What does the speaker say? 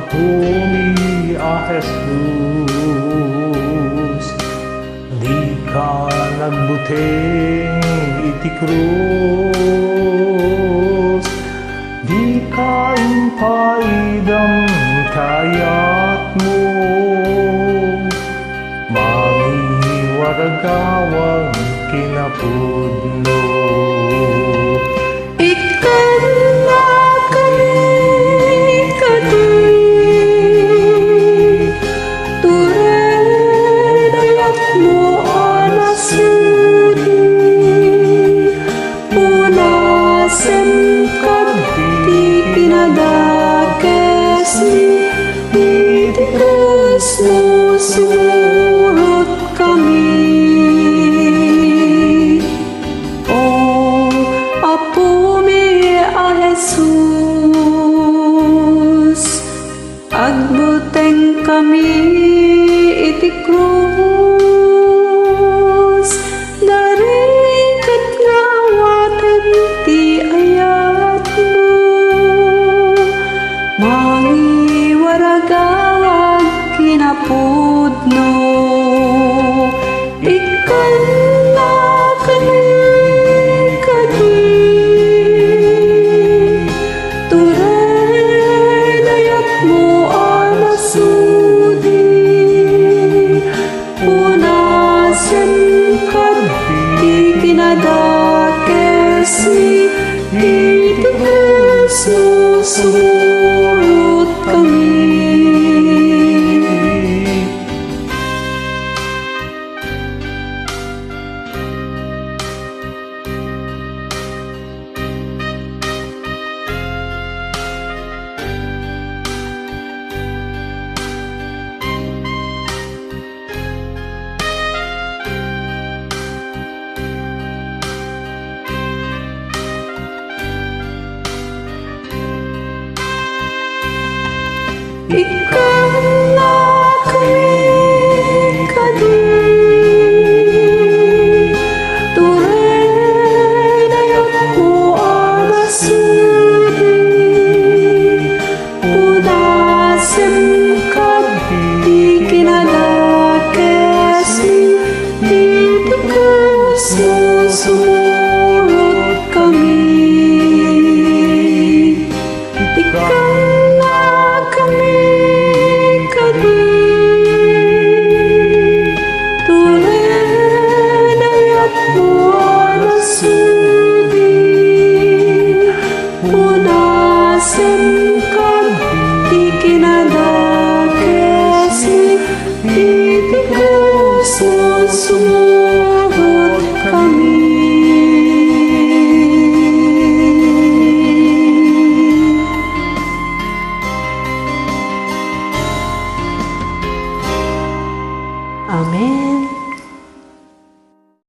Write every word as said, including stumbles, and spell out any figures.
Apomi a Jesus, dika nagbuteng iti krus, dika impaydam ti ayatmo, mangiwaragawag kinapudno. Ikkannakami kadi, turay dayatmo a nasudi, punasem kaddi kinadakesmi, iti krusmo sumurotkami. O Apomi a Jesus, agbutengkami iti krus, narigat nga awaten ti ayatmo, mangiwaragawag kinapudno. Ikkannakami kadi, turay dayatmo a nasudi, punasem kaddi kinadakesmi, iti krusmo sumurotkami. Ikkannakami kadi, turay dayatmo a nasudi, punasem kaddi kinadakesmi, iti krusmo sumurotkami.